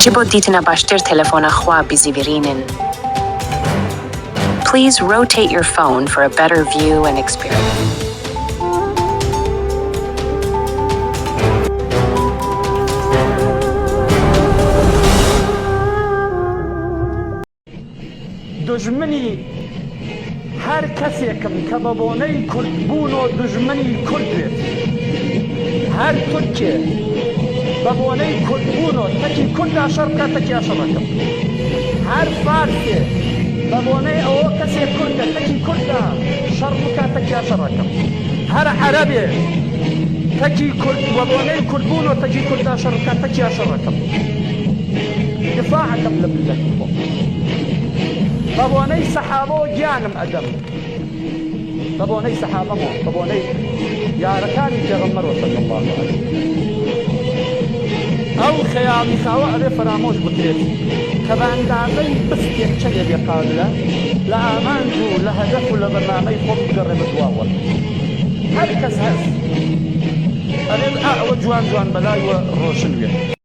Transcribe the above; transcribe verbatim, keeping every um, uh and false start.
Ji bo dîtina baştir telefona xwe bizîvirînin. Please rotate your phone for a better view and experience. Dujminî her kesêkim ke be boney kurdbûno dujminî kurd bêt. Her Tirkê be boney kurdbûno tekî kurda şer bike, tekiya şer e kim. Her Farsê be boney ew kesê kurd e, tekî kurda şer bike, tekiya şer e kim. Her Erebê tekî kurd, be boney kurdbûno tekî kurda şer bike, tekiya şer e kim. Difa ekim li miletî xwe. Be boney sehabo giyanim edem. Be boney sehabo mo, be boney yarekanî Pêxember we sallallahu aleyhi ve sellem. Ew xeyalî xawa evê feramoş bikirêt. Ke be endazey piskê çeyê bê qadile, li amanc û li hedef û li bernamey xwe bigere bi dua we. Her kes hez. Evê a ewe ciwan ciwan belay we roşin wê.